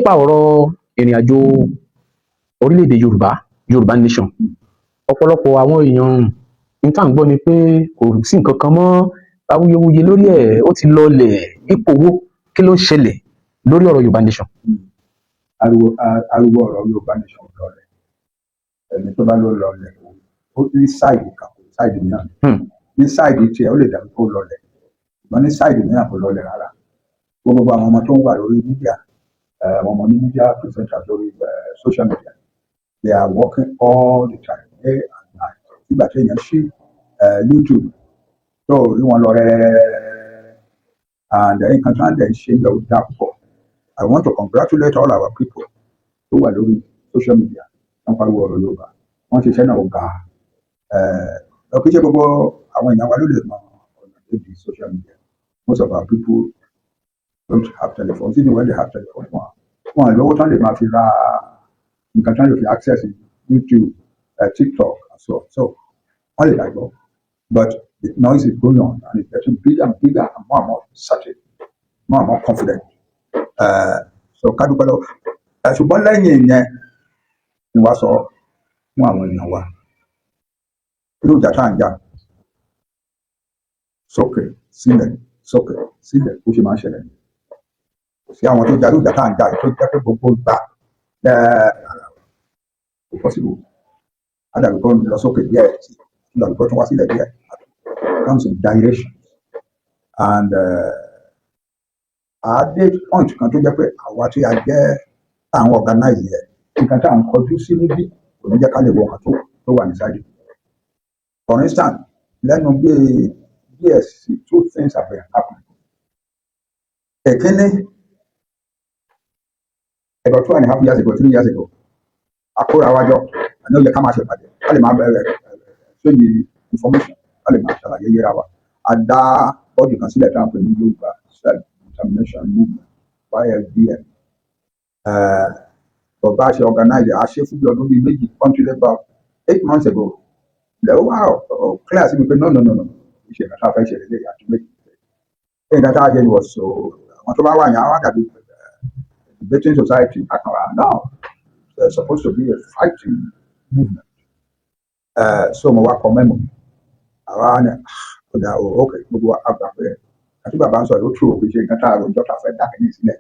Nípa ọ̀rọ̀ ìrìn àjò orílẹ̀-èdè Yorùbá, Yorùbá Nation, ọ̀pọ̀lọpọ̀ àwọn èèyàn ní tá à ń gbọ́ ni pé kò sí nǹkan kan mọ́, awuyewuye lórí ẹ̀, ó ti lọlẹ̀. Ipò wo, kí ló ń ṣẹlẹ̀ lórí ọ̀rọ̀ Yorùbá Nation? Ariwo ọ̀rọ̀ Yorùbá Nation lọlẹ̀. Ẹni tó bá ló lọlẹ̀, ó ní side kan, kò side mìíràn. Ní side tiẹ̀, ó lè dàbí kó lọlẹ̀, ṣùgbọ́n ní side mìíràn, kò lọlẹ̀ rárá. Gbogbo àwọn ọmọ tó ń wà lórí media, àwọn ọmọ ní media presenters lórí social media, they are working all the time, day and night. Nígbà tí èèyàn ṣí YouTube tó rí wọn lọ rẹ́rẹ́rẹ́rẹ́rẹ́, and nǹkan tí wọ́n dẹ̀ ń ṣe yẹ ó dà púpọ̀. I want to congratulate all our people tó wà lórí social media. Wọ́n pariwo ọ̀rọ̀ Yorùbá, wọ́n ṣiṣẹ́ náà, ó ga ẹ̀. Kì í ṣe gbogbo àwọn èèyàn wa ló lè mọ ọ̀nà tó di social media. Most of our people don't have telephones. Even when they have telephones, wọn lówó tán lè máa fi ra nǹkan tán lè fi access YouTube, TikTok and so on. So wọ́n lè dàgbọ́, but the noise is going on and it's getting bigger and bigger and more certain, more and more confident. So ká dúpẹ́ lọ́wọ́. Ṣùgbọ́n lẹ́yìn ìyẹn ni wàá sọ fún àwọn èèyàn wa, irú ìjà tá à ń jà sókè sílẹ̀, sókè sílẹ̀, bó ṣe máa ń ṣẹlẹ̀ ni. Kò sí àwọn tó jà irú ìjà tá à ń jà yìí tó jẹ́ pé gbogbo ìgbà kò possible. Á dàbí kó lọ sókè díẹ̀, dàbí kó tún wá sílẹ̀ díẹ̀. Comes in direction and a dé point kan tó jẹ́ pé àwa tí a jẹ́ àwọn organize yẹn, nǹkan tí à ń kọjú sí níbí kò ní jẹ́ ká lè wọ nǹkan tó wà ní side. For instance, lẹ́nu bíi díẹ̀ sí, two things have been happening. Èkíní, about 2.5 years ago, 3 years ago, a kóra wa jọ, àní ó yẹ ká máa ṣe ìpàdé, ká lè máa bẹ̀rẹ̀ ṣéyí information, ká lè máa ṣàlàyé yéra wa. A dá body kan sílẹ̀ tá à ń pè ní Yorùbá Self Determination Movement, YSDM. Bàbá ṣe organize, a ṣe fún bí ọdún bíi 2, until about 8 months ago lẹ́wọ́ wá clear sí mi pé no, no, no, no, ìṣe nǹkan tá a fẹ́ ṣe lélẹ́yìí àti méjì. Nǹkan tá a ṣe was so àwọn tó bá wà yẹn, àwọn àdàbí debating society akànwá. No, there's supposed to be a fighting movement. So mo wá kọ memo. Àwa ni ó dà o, ok, gbogbo wa àgbà pé àti bàbá ń sọ yóò true, òkè ṣe nǹkan tá a rò ìjọ tá a fẹ́ dá kínní sílẹ̀.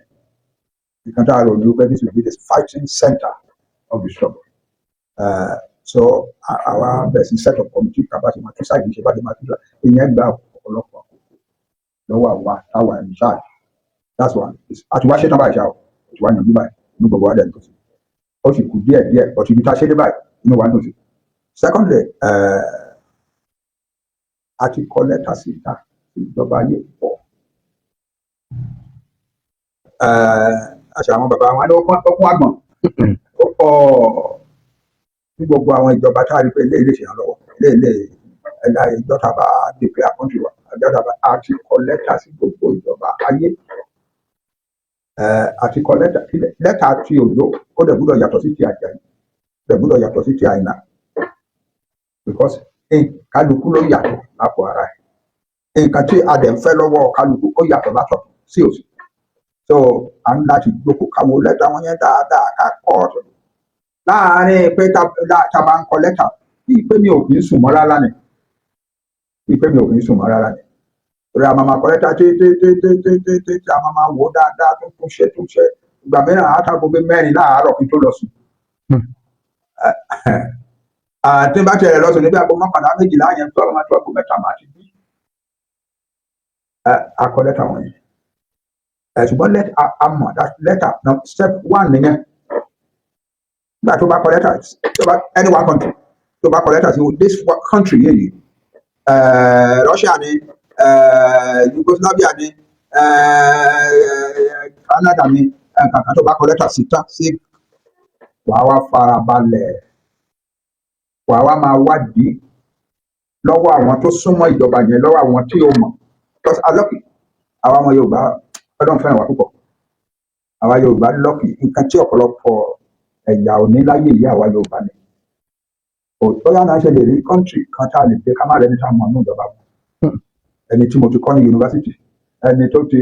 Nǹkan tá a rò ní wípé this will be the fighting center of the struggle. So àwa bẹ̀rẹ̀ sí set up committee, ká bá ṣe máa tún side ṣe, bá ṣe máa tún ṣe. Ìyẹn gba ọ̀pọ̀lọpọ̀ àkókò lọ́wọ́ àwa táwa in charge. That's one. Àti wá ṣe tán báyìí ṣá o, àti wá yanjú báyìí, inú gbogbo wa dẹ̀ ń dùn sí. Ó sì kù díẹ̀ díẹ̀, but ibi tá a ṣe dé báyìí, inú wa ń dùn sí. Secondly, a ti kọ lẹ́tà síta sí ìjọba ayé pọ̀. Àṣà àwọn bàbá wa ní ó kún àgbọ̀n, ó pọ̀ ní gbogbo àwọn ìjọba tá a rí pé ilé ilé ṣèrànlọ́wọ́, ilé ilé ẹ̀dá ìjọ tá a bá declare country wa, ìjọ tá a bá, a ti kọ lẹ́tà sí gbogbo ìjọba ayé. A ti kọ lẹ́tà. Lẹ́tà ti Òjó, ó dẹ̀ gbúdọ̀ yàtọ̀ sí ti Àjàyí, ó dẹ̀ gbúdọ̀ yàtọ̀ sí ti Àyìnà, because kálukú ló yàtọ̀ lápò ara ẹ̀. Nǹkan tí a dẹ̀ ń fẹ́ lọ́wọ́ kálukú, ó yàtọ̀ látọ̀ sí òsì. So à ń láti jókòó, ká wo lẹ́tà wọn yẹn dáadáa, ká kọ́ láàárín pé tá a bá ń kọ lẹ́tà, bíi pé mi ò kì í sùn mọ́ rárá ni, bíi pé mi ò kì í sùn mọ́ rárá ni, torí a máa ma kọ lẹ́tà tí tí tí tí tí tí tí tí a máa ma wò dáadáa, tó tún ṣe, tún ṣe. Ìgbà mìíràn, á tó aago 4 láàárọ̀ kí n tó lọ sùn. Àti bá tiẹ̀ lọ sùn níbi aago 11, 12 yẹn, tó máa tó aago 3 máa ti bí. A kọ lẹ́tà wọ̀nyí. Ṣùgbọ́n lẹ́tà a mọ̀ lẹ́tà step one nìyẹn. Nígbà tó bá kọ lẹ́tà, tó bá any one country, tó bá kọ lẹ́tà sí this country yìí, Russia ni, Yugoslavia ni, Canada ni, kankan tó bá kọ lẹ́tà sí tán sí, wàá wá fara balẹ̀, wàá wá máa wádìí lọ́wọ́ àwọn tó súnmọ́ ìjọba yẹn, lọ́wọ́ àwọn tí ó mọ̀, because a lucky. Àwa ọmọ Yorùbá, Ọlọ́run fẹ́ràn wa púpọ̀. Àwa Yorùbá lucky. Nǹkan tí ọ̀pọ̀lọpọ̀ ẹ̀yà ò ní láyé yìí, àwa Yorùbá ni. Bóyá náà ṣe lè rí country kan tá a lè dé ká má rẹni tá a mọ̀ ní ìjọba, ẹni tí mo ti kọ́ ní yunifásitì, ẹni tó ti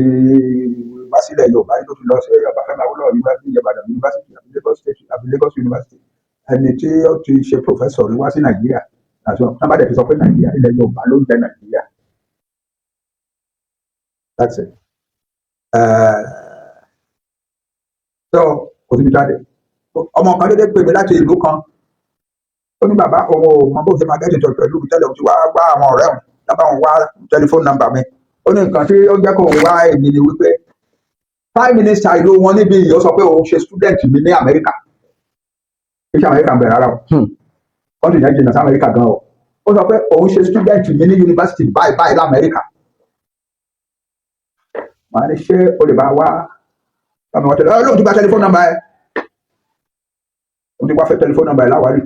wá sílẹ̀ Yorùbá tó ti lọ sí Ọbáfẹ́mi Awólọ́wọ̀ University, Ìbàdàn University àbí Lagos State àbí Lagos University, ẹni tí ó ti ṣe professor rí wá sí Nàìjíríà àti wọn bá dẹ̀ ti sọ pé Nàìjíríà, ilẹ̀ Yorùbá ló ń jẹ́ Nàìjíríà. That's it. So kò síbi jáde. Ọmọ kan dédé pè mí láti ìlú kan, ó ní bàbá, òun ò mọ bó ṣe máa get in touch pẹ̀lú mi tẹ́lẹ̀. Òun ti wá wá àwọn ọ̀rẹ́ òun lábá òun wá telephone number mi. Ó ní nǹkan tí ó jẹ́ kó òun wá èmi ni wípé prime minister ìlú wọn níbí yìí, ó sọ pé òun ṣe student mi ní Amẹ́ríkà. Kì í ṣe Amẹ́ríkà ń bẹ̀rẹ̀ rárá o. Country yẹn jìnnà sí Amẹ́ríkà gan o. Ó sọ pé òun ṣe student mi ní university báyìí báyìí lamẹ́ríkà. Màá ní, ṣé o lè bá wá bá mi wá tẹlẹ? Ẹ lóun ti gba telephone number ẹ, òun ti wá fẹ́ telephone number ẹ láwárí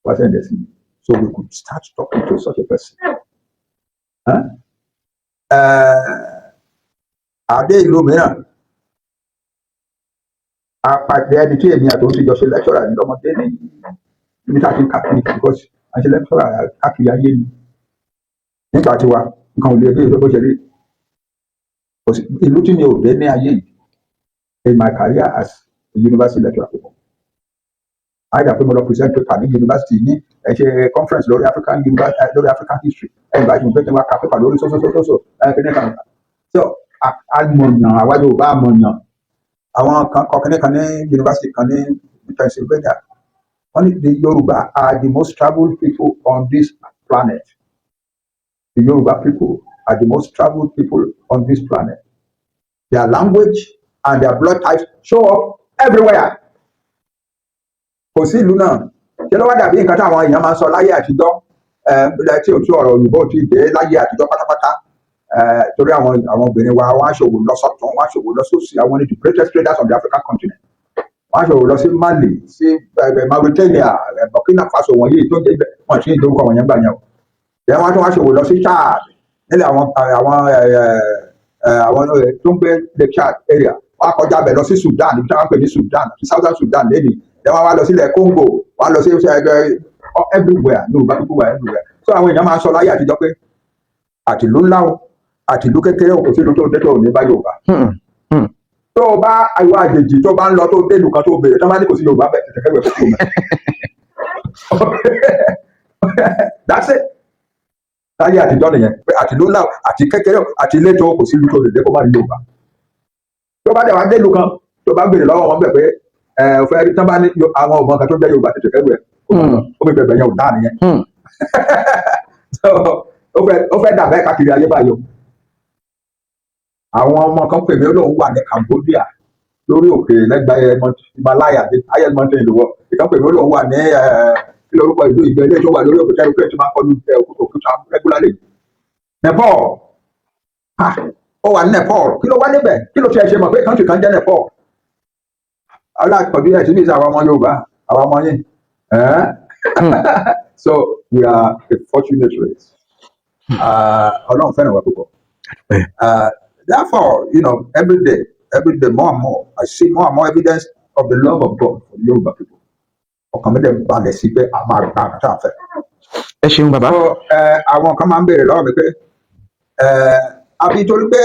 wá send ẹ sí mi, so we could start talking to such a person. Huh? Àdé ìlú mìíràn, apàdé ẹni tí èmi àti òun ti jọ ṣe lecturer ní ọmọdé ní níbi tá a ti ń káàkiri, because a ṣe lecturer káàkiri ayé ni nígbà tiwa. Nǹkan ò lè bí ìlú bó ṣe rí. Kò sí ìlú tí mi ò dé ní ayé yìí in my career as a university lecturer púpọ̀, either pé mo lọ present paper ní university ní ẹ ṣe conference lórí African university, lórí African history, ẹ invite mi pé kí n wá ka paper lórí so so so so so ẹ kí ni kan. So àmọ̀yàn, àwa Yorùbá àmọ̀yàn. Àwọn kan kọ kíní kan ní university kan ní Pennsylvania, wọ́n ní the Yorùbá are the most travelled people on this planet. The Yoruba people are the most travelled people on this planet. Their language and their blood types show up everywhere. Kò sí ìlú náà. Ṣé ló wá dàbí nǹkan táwọn èèyàn máa ń sọ láyé àtijọ́ ẹ tí òtún ọ̀rọ̀ òyìnbó ti dé láyé àtijọ́ pátápátá ẹ, torí àwọn obìnrin wa, wọ́n á ṣòwò lọ sọ́tún, wọ́n á ṣòwò lọ sósì. Àwọn ni the greatest traders on the African continent. Wọ́n á ṣòwò lọ sí Mali, sí Mauritania, Burkina Faso wọ̀nyí tó ń jẹ́ ibẹ̀ wọ́n ti ní ìdórúkọ wọ̀nyẹn gbà yẹn o. Then wọ́n á tún wá ṣòwò lọ sí Chad, nílẹ̀ àwọn tó ń gbé Lake Chad area. Wọ́n á kọjá bẹ̀ lọ sí Sudan, ibi tí wọ́n ń pè ní Sudan àti Southern Sudan lẹ́nìí. Then wọ́n wá lọ sílẹ̀ Congo, wọ́n á lọ sí everywhere. Yorùbá people were everywhere. So àwọn èèyàn máa ń sọ láyé àtijọ́ pé àtìlú ńlá o, àtìlú kékeré o, kò sí ìlú tó dé tó ò ní bá Yorùbá. Tó o bá ìwà àjèjì tó bá ń lọ, tó dé ìlú kan, tó béèrè, tó bá ní kò sí Yorùbá bẹ̀, tètè kẹ́wẹ́ kúrò mẹ́. That's it. Láyé àtijọ́ nìyẹn, pé àtìlú ńlá o, àti kékeré o, àti ìletò, kò sí ìlú tó lè dé kó má rí Yorùbá. Tó bá dẹ̀ wá dé ìlú kan, tó bá béèrè lọ́wọ́ wọn bẹ̀ pé ẹ ò fẹ́ rí, tán bá ní àwọn ọmọ kan tó jẹ́ Yorùbá, tètè kẹ́wẹ́, ó fi bẹ̀bẹ̀ yẹn ò dáa nìyẹn. So ó fẹ́ dà bẹ́ẹ̀ káàkiri ayé báyìí o. Àwọn ọmọ kan pè mí, ó lóun wà ní Cambodia lórí òkè lẹ́gbẹ̀ẹ́ Himalaya, the highest mountain in the world. Ìkan pè mí, ó lóun wà ní kí lórúkọ ìlú ìgbẹ́ ilé tó wà lórí òkè tẹ́lẹ̀ pé tó máa kọlu òkúta regularly, Nepal. Ah, ó wà ní Nepal, kí ló wá níbẹ̀? Kí ló tiẹ̀ ṣe mọ̀ pé country kan jẹ́ Nepal? Alákọ̀ọ́bí ẹ̀ síbi àwọn ọmọ Yorùbá, àwọn ọmọ yìí. So we are a fortunate race. Ọlọ́run fẹ́ràn wa púpọ̀. Therefore, every day, more and more, I see more and more evidence of the love of God for the Yoruba people. Ọkàn mi dẹ̀ balẹ̀ sí pé a máa gba àkàtà àfẹ́. Ẹ ṣeun, bàbá. So àwọn kan máa ń béèrè lọ́wọ́ mi pé àbí torí pé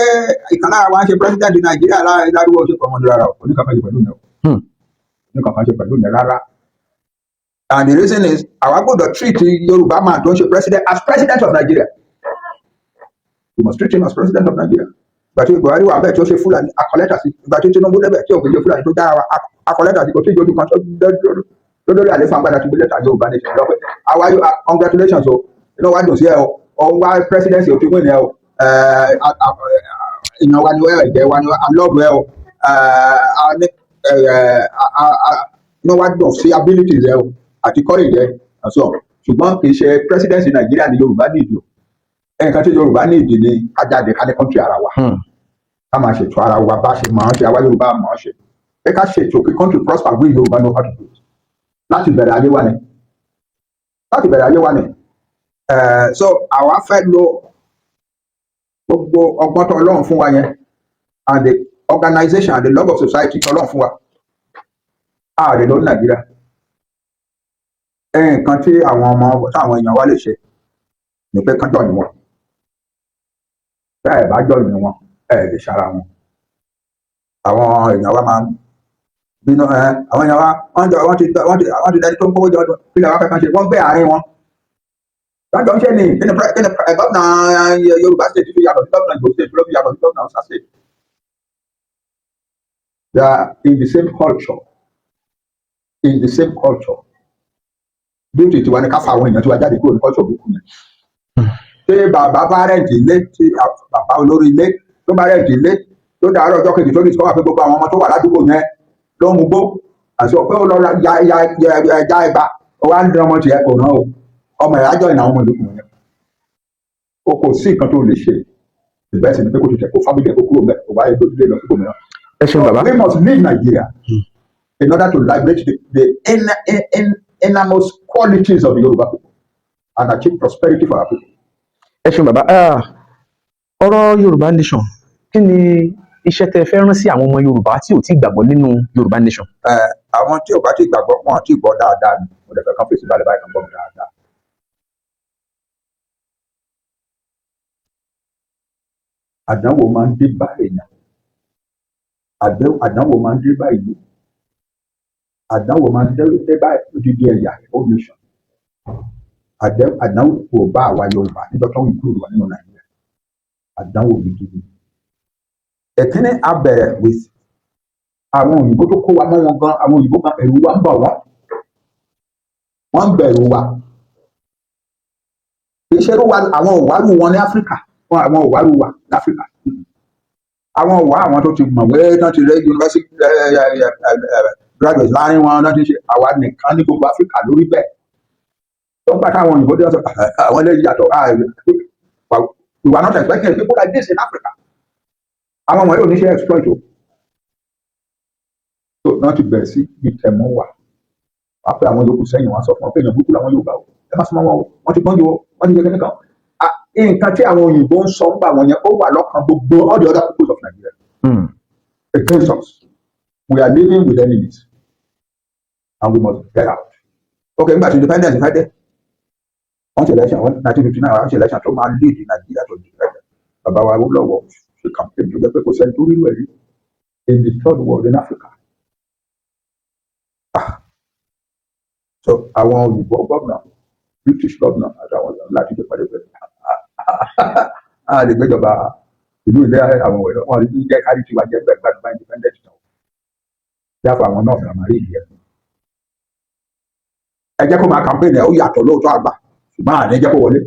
ìkan lára wa ń ṣe president Nàìjíríà ládùúgbò ṣe pọ̀ mọ́ ní rárá o, oníkankan ṣe pẹ̀lú mi o. Oníkankan ṣe pẹ̀lú mi rárá. And the reason is, àwa gbọ́dọ̀ treat Yorùbá man tó ń ṣe president as president of Nigeria. We must treat him as president of Nigeria. Ìgbà tí Buhari wà bẹ́ẹ̀ tí ó ṣe Fúlàní, a kọ lẹ́tà sí. Ìgbà tí Tinubu débẹ̀ tí òkè ṣe Fúlàní tó dára wa, a kọ lẹ́tà sí. Kò tí ìjọba kan tó lórí àlefa agbada tó gbé lẹ́tà Yorùbá nation lọ pé àwa yóò, congratulations o, inú wa dùn sí ẹ o, òun wá presidency, o ti win ẹ o, èèyàn wa ni ẹ ẹ̀jẹ̀ wa ni, I love ẹ o, inú wa dùn sí abilities ẹ o àti courage ẹ and so on. Ṣùgbọ́n kì í ṣe presidency Nàìjíríà ní Yorùbá ní ìdí o. Nǹkan tí Yorùbá ní ìdí ni ká jáde, ká ní country ara wa, ká máa ṣètò ara wa bá ṣe máa ń ṣe. Àwa Yorùbá máa ń ṣe pé ká ṣètò kí country prosper. We Yorùbá know how to do it. Láti bẹ̀rẹ̀ ayé wa ni, láti bẹ̀rẹ̀ ayé wa ni. So àwa fẹ́ lo gbogbo ọgbọ́n tó Ọlọ́run fún wa yẹn and the organization and the love of society tó Ọlọ́run fún wa, a lè lọ ní Nàìjíríà. Nǹkan tí àwọn ọmọ táwọn èèyàn wa lè ṣe ni pé kán join wọn. Bẹ́ẹ̀ bá join wọn, ẹ lè ṣara wọn. Àwọn èèyàn wa máa ń bínú ẹ. Àwọn èèyàn wa, wọ́n jọ wọ́n ti dẹni tó ń kówó jọ. Kí lè wá fẹ́ kàn ṣe? Wọ́n gbé àárín wọn lọ́jọ́ ń ṣe ni. Kí ni gómìnà Yorùbá state fi yàtọ̀ sí gómìnà Ìgbò state, ló fi yàtọ̀ sí gómìnà Hausa state? They are in the same culture, in the same culture. Duty tiwa ni ká fa àwọn èèyàn tiwa jáde kúrò ní culture burúkú yẹn. Tí bàbá bá rent ilé, tí bàbá olórí ilé tó bá rent ilé, tó dàárọ̀ ọjọ́ kejì tó discover pé gbogbo àwọn ọmọ tó wà ládùúgbò yẹn ló ń mugbó, àti pé ó lọ ra ya ya ya ya ẹgba, ó wá ń dín ọmọ tiẹ̀ kò rán o, ọmọ ẹ̀ ájọ́ ìnáwó ọmọ ìlú yẹn, o kò sí nǹkan tó lè ṣe. The best ni pé kó tètè kó family ẹ̀ kó kúrò mẹ́, kó wáyé tó lé lọ síbò mìíràn. Ẹ ṣeun, bàbá. We must leave Nigeria in order to liberate the innermost qualities of the Yoruba people and achieve prosperity for our people. Ẹ ṣeun, bàbá. Ah, ọ̀rọ̀ Yorùbá nation, kí ni iṣẹ́ tẹ́ ẹ fẹ́ rán sí àwọn ọmọ Yorùbá tí ò tí gbàgbọ́ nínú Yorùbá nation? Àwọn tí ò bá ti gbàgbọ́, wọn àti gbọ́ dáadáa ni. Mo dẹ̀ fẹ́ kán fèsì balẹ̀ báyìí, kan gbọ́ mi dáadáa. Àdánwò máa ń dé bá èèyàn, àdánwò máa ń dé bá ìlú, àdánwò máa ń dé bá odidi ẹ̀yà, whole nation. Àdánwò kò bá àwa Yorùbá níjọ́ tó ń include wa nínú Nàìjíríà. Àdánwò gidi ni. Ẹ̀kíní, a bẹ̀rẹ̀ with àwọn òyìnbó tó kó wa mọ́ wọn gan. Àwọn òyìnbó gan, ẹ̀rù wa ń bà wọ́n, wọ́n ń bẹ̀rù wa. Kì í ṣe irú wa, àwọn òwárù wọn ní Áfíríkà wọn, àwọn òwárù wa ní Áfíríkà, àwọn òwá àwọn tó ti mọ̀wé tán, ti rẹ university graduate láàrin wọn náà, ti ṣe àwa nìkan ní gbogbo Áfíríkà lórí bẹ́ẹ̀. Tó ń bá táwọn òyìnbó dé, wọ́n sọ àwọn eléyìí yàtọ̀. Ah, we were not expecting people like this in Africa. Àwọn wọ̀nyí ò ní ṣe exploit o. So náà ti bẹ̀rẹ̀ sí bí tẹ̀mọ́ wà wá pé àwọn yòókù sẹ́yìn, wọn sọ fún wọn pé èèyàn burúkú làwọn Yorùbá o, ẹ má súnmọ́ wọn o, wọ́n ti gbọ́n ju o, wọ́n ti ṣe kíní kan. Ah, nǹkan tí àwọn òyìnbó ń sọ ń gbà wọ́n yẹn, ó wà lọ́kàn gbogbo all the other peoples of Nigeria against us. We are living with enemies and we must get out. Okay, nígbà tí independence fẹ́ dé, wọ́n ṣe election, wọ́n 1959, wọ́n ṣe election tó máa lead Nigeria to independence. Bàbá wa Awólọ́wọ̀ ṣe campaign tó jẹ́ pé kò sẹ́ni tó rí rẹ̀ rí in the third world, in Africa. Ah, so àwọn òyìnbó gómìnà, British governor àtàwọn láti jẹ pàdé pẹ̀lú a lè gbéjọba ìlú ilé àwọn ọ̀rẹ́ wọn ní jẹ́ kárí tiwa jẹ́ bẹ́ẹ̀ gbàdúrà independent náà yàtọ̀. Àwọn náà fẹ́ràn máa rí ìdí ẹ̀. Ẹ jẹ́ kó máa campaign ẹ̀, ó yàtọ̀ lóòótọ́ àgbà, ṣùgbọ́n àní jẹ́ kó wọlé.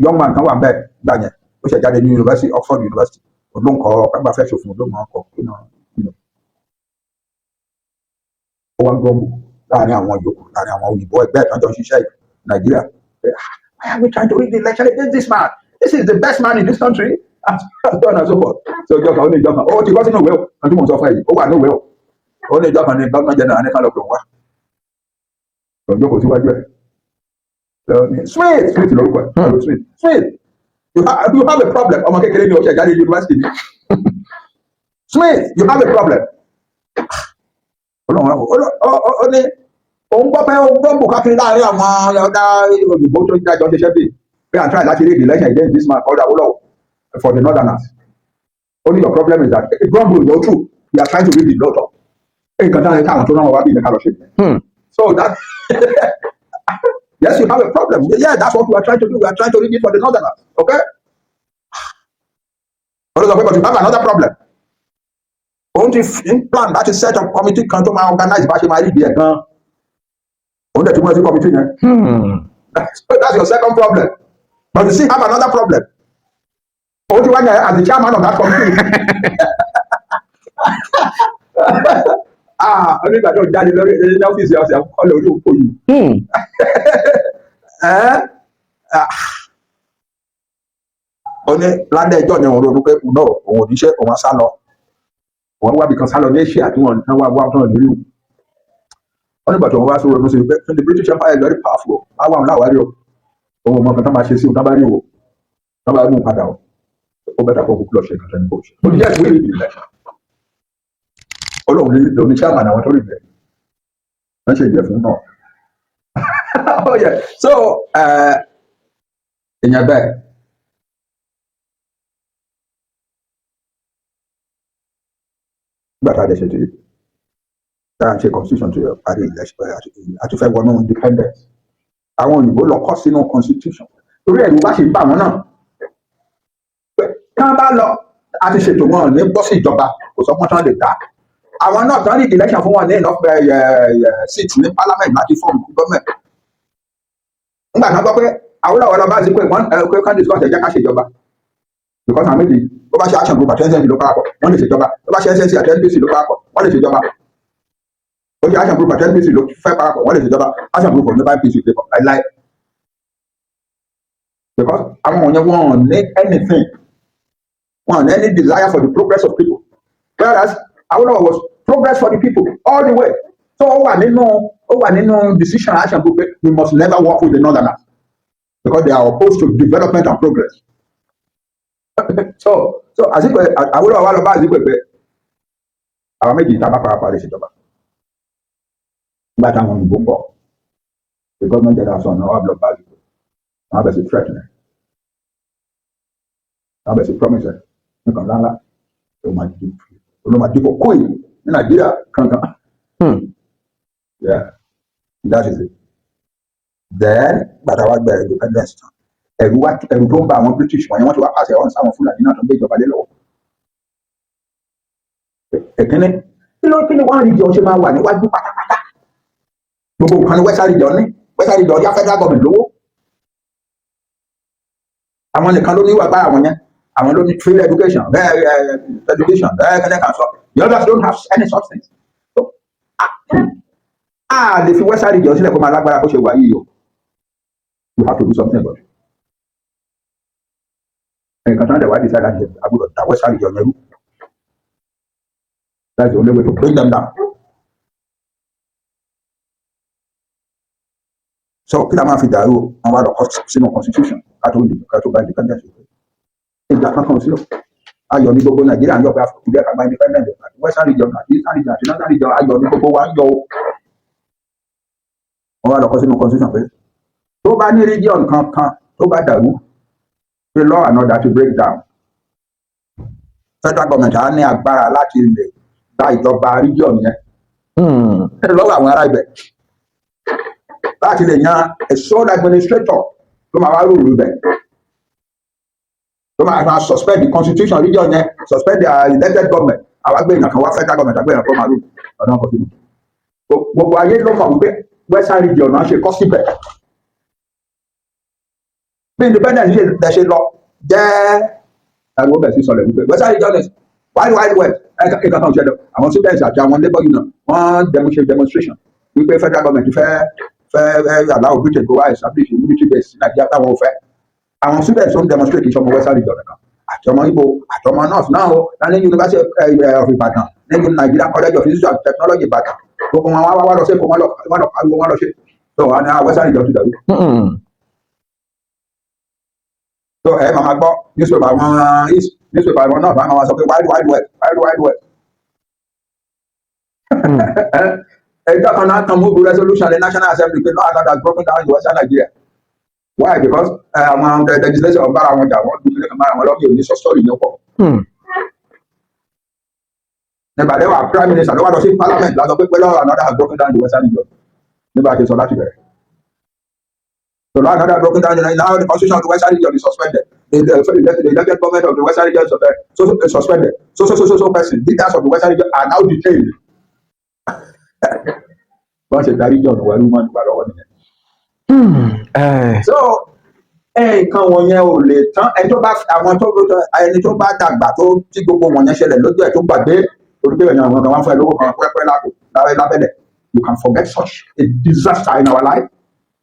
Young man kan wà bẹ́ẹ̀ gbà yẹn, ó ṣẹ̀ jáde ní university, Oxford University, olóńkọ kágbá fẹ́ ṣòfin, olóńkọ ọkọ tó náà ó wá ń grumble láàrin àwọn yòókù, láàrin àwọn òyìnbó ẹgbẹ́ ìtọ́jọ́ ń ṣiṣẹ́ Nàìjíríà. "Why are we trying to rig the election against this man? This is the best man in this country," and so on and so forth. So ìjọ kan, ó ní ìjọ kan, ó ti kọ́ sínú ìwé o, kan tí mò ń sọ fún ẹ yìí, ó wà ní ìwé o. Ó ní ìjọ kan ní governor general ní ká lọ pè wá lọ jókòó síwájú ẹ̀. Smith, Smith lórúkọ ẹ̀, Smith, Smith, you have a problem. Ọmọ kékeré ni, ó ṣẹ̀ jáde university ni. "Smith, you have a problem." Ọlọ́run ó ní òun gbọ́ pé ó gbọ́ bùkákiri láàrin àwọn ọ̀dà òyìnbó tó ń dájọ́ ṣiṣẹ́ bíi pé I'm trying láti rig the election against this man called Awolowo for the northerners. Only your problem is that grumble is true. We are trying to rig the lọ́tọ̀ nǹkan táwọn káwọn tó náà wá bí ilẹ̀ ká lọ ṣe. So that, yes, you have a problem. Yeah, that's what we are trying to do. We are trying to rig it for the northerners, okay? Ọlọ́sọ pé, "But you have another problem." Òun ti ń plan láti set up committee kan tó máa organize bá ṣe máa rí ìdí ẹ̀ gan. Òun dẹ̀ ti mú ẹ sí committee yẹn. That's your second problem, but you still have another problem. Òun ti wá yẹn as the chairman of that committee. Ah, onígbà tó jáde lórí ní ọ́fíìsì ọ̀sẹ̀ ọ̀lẹ̀ orí òkú yìí. Ó ní lálẹ́ ẹjọ́ yẹn, òun ronú pé no, òun ò ní ṣe, òun á sá lọ, òun wá bìkan sá lọ ní Asia tí wọ́n wá wá tán lórí òun. Wọ́n nígbà tó wọ́n wá sọ̀rọ̀ lọ́sọ̀ pé the British Empire is very powerful, á wà wọn láwárí o, òun ò mọ nǹkan tó máa ṣe sí òun tó bá rí o, tó bá mú un padà o, ó bẹ́ẹ̀ kó kúkú lọ ṣe nǹkan tó ní kó ṣe. Ó ní, "Yes, we rig the election." Ọlọ́run ní lóní chairman àwọn tó rí bẹ́ẹ̀ wọ́n ṣe ìjẹ̀ fún náà. Oh yeah, so èèyàn bẹ́ẹ̀ Nígbà tá a dẹ̀ ṣe tá a ṣe constitution tó parí election, àti fẹ́ wọnú independence, àwọn òyìnbó lọ kọ sínú constitution, torí ẹ̀rù bá ṣe ń bà wọ́n náà pé kán bá lọ àti ṣètò, wọn ní bọ́ sí ìjọba, kò sọ pé tán lè dá àwọn náà tán ní election fún wọn ní enough seat ní parliament láti form government. Nígbà kan gbọ́ pé Awólọ́wọ̀ lọ bá sí pé wọ́n pé kán discuss, ẹ jẹ́ ká ṣèjọba, because àwọn méjì, bó bá ṣe Action Group àti NCNC ló parapọ̀, wọ́n lè ṣèjọba. Bó bá ṣe NCNC àti NPC ló parapọ̀, wọ́n lè ṣèjọba. Ó ṣe Action Group àti NPC ló fẹ́ parapọ̀, wọ́n lè ṣèjọba. Action Group ò ní bá NPC pé pọ̀ láíláí, because àwọn wọ̀nyẹn, wọn ò ní anything, wọn ò ní any desire for the progress of people, whereas Awólọ́wọ̀ was progress for the people all the way. So ó wà nínú decision Action Group pé we must never work with the northerners because they are opposed to development and progress. So Azikiwe, Awólọ́wọ̀ wá lọ bá Azikiwe pé àwọn méjì tá a bá parapọ̀ lè ṣèjọba. Nígbà táwọn òyìnbó ń bọ̀, the government general sọ ọ̀nà wà lọ bá Azikiwe, wọn á bẹ̀ sí threaten ẹ̀, wọn á bẹ̀ sí promise ẹ̀ nǹkan ńláńlá ló máa dìbò kóì ní Nàìjíríà kankan. Yeah, that is it. Then gbàtà wá gba independence tán, ẹ̀rù wá, ẹ̀rù tó ń ba àwọn British wọ̀nyẹn, wọ́n ti wá pàṣẹ ọ̀hún sáwọn Fúlàní náà tó ń gbé ìjọba lé lọ́wọ́. Ẹ̀kínní, kí ni one region ṣe máa wà níwájú pátápátá? Gbogbo nǹkan ní western region, ní western region yá federal government lówó. Àwọn nìkan ló ní ìwà bára àwọn yẹn, àwọn ló ní free education, bẹ́ẹ̀ education bẹ́ẹ̀ kẹ́lẹ́ kan sọ. The others don't have any substance. So a lè fi western region sílẹ̀ kó máa lágbára bó ṣe wà yìí o. You have to do something about it. Nǹkan tó ń dẹ̀ wá decide láti ṣe, agbọ́dọ̀ dá western region yẹn rú. That's the only way to bring them down. So kí la máa fi dàrú? Wọn wá lọ kọ sínú constitution ká tó gba independence, ìjà kankan sí o. Ayọ̀ ní gbogbo Nàìjíríà ń yọ̀ pé àfikún ká gba independence, àti western region, àti eastern region, àti northern region, ayọ̀ ní gbogbo wa ń yọ̀ o. Wọn wá lọ kọ sínú constitution pé tó bá ní region kankan tó bá dàrú, pé law and order to break down, federal government á ní agbára láti lè gba ìjọba region yẹn lọ́wọ́ àwọn ará ibẹ̀, láti lè yan a sole administrator tó máa wá rule ibẹ̀, tó máa suspend the constitution region yẹn, suspend the elected government. Àwa gbé èèyàn kan wá, federal government àgbé èèyàn kan máa rule ọ̀nà kan sínú. Gbogbo ayé ló mọ̀ wípé western region náà ṣe kọ́ síbẹ̀. Bí independence ṣe lẹ ṣe lọ jẹ́, ariwo bẹ̀ sí sọlẹ̀ wípé western region is wild wild west. Ẹ̀ka kan ṣẹlẹ̀, àwọn students àti àwọn labour union, wọ́n demonstration wípé federal government fẹ́ allow Britain kó wá establish military base ní Nàìjíríà, táwọn ò fẹ́. Àwọn students tó ń demonstrate kì í ṣe ọmọ western region nìkan, àti ọmọ Igbo, àti ọmọ north náà o, ní University of Ibadan, ní Nigeria College of Institute of Technology Ibadan, gbogbo wọn wá lọ sí Èkó, wọ́n lọ pariwo, wọ́n lọ ṣe. So wọn ní western region ti dàrú. So ẹ máa gbọ́ newspaper àwọn east, newspaper àwọn north, àwọn máa sọ pé wild wild west, wild wild west. Ẹjọ́ kan náà kan move resolution ní National Assembly pé law and order has broken down in western Nigeria. Why? Because àwọn legislation bára wọn jà, wọ́n dúró kan bára wọn lọ́kì òní sọ story yẹn pọ̀. Nígbà tí wà prime minister ló wà lọ sí parliament lásán pé law and order has broken down in the western region, nígbà tí sọ láti bẹ̀rẹ̀. So law and order broken down, now the constitution of the western region is suspended. The elected government of the western region is suspended. So suspended. So so so so so person, leaders of the western region are now detained. Wọ́n ṣe darí region wà ló máa ń gbà lọ́wọ́ nìyẹn. So nǹkan wọ̀nyẹn ò lè tán. Ẹni tó bá àwọn tó ẹni tó bá dàgbà, tó tí gbogbo wọ̀nyẹn ṣẹlẹ̀ lójú ẹ̀, tó gbàgbé, torí pé èèyàn àwọn kan wá fún ẹ lówó kan pẹ́pẹ́ lápò lábẹ́lẹ̀. You can forget such a disaster in our life,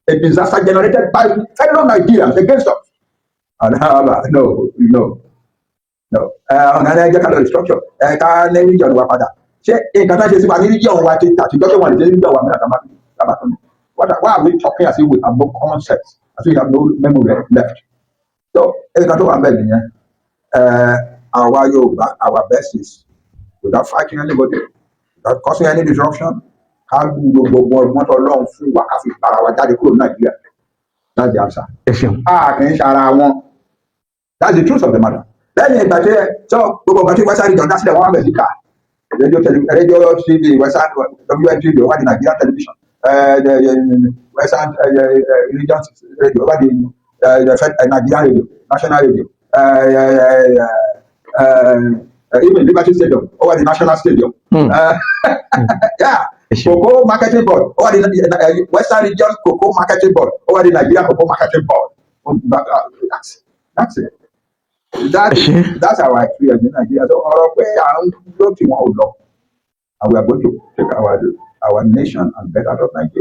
a disaster generated by fellow Nigerians against us. And however, no, no, no, ọ̀nà ẹ jẹ́ ká lọ restructure, ẹ ká ní region wa padà. Ṣé nǹkan tó ń ṣe sí wa ní region wa ti tàtijọ́, ṣé wọn lè ṣe ní region wa mìíràn tábà tó ní? Why are we talking as if we have no common sense, as if we have no memory left? So nǹkan tó wà ń bẹ̀ nìyẹn. Àwa Yorùbá, our best is, without fighting anybody, without causing any disruption, ká lo gbogbo ọgbọ́n tó Ọlọ́run fún wa, ká fi para wa jáde kúrò ní Nàìjíríà. That's the answer. Ẹ ṣeun. A kì í ṣara wọn. That's the truth of the matter. Lẹ́yìn ìgbà tí ẹ sọ gbogbo nǹkan tí western region dá sílẹ̀, wọ́n wá bẹ̀ sí kà. Radio TV, Western WNTV, ó wá di Nigeria Television, Western Region Radio, ó wá di Nigerian Radio, National Radio, even Liberty Stadium, ó wá di National Stadium. Yeah. Ẹ ṣeun. Cocoa Marketing Board, ó wá di Western Region Cocoa Marketing Board, ó wá di Nigeria Cocoa Marketing Board. That's it. Ẹ ṣé. That's our experience in Nigeria. So ọ̀rọ̀ pé à ń lọ tí wọn ò lọ, and we are going to take our nation and get out of Nigeria.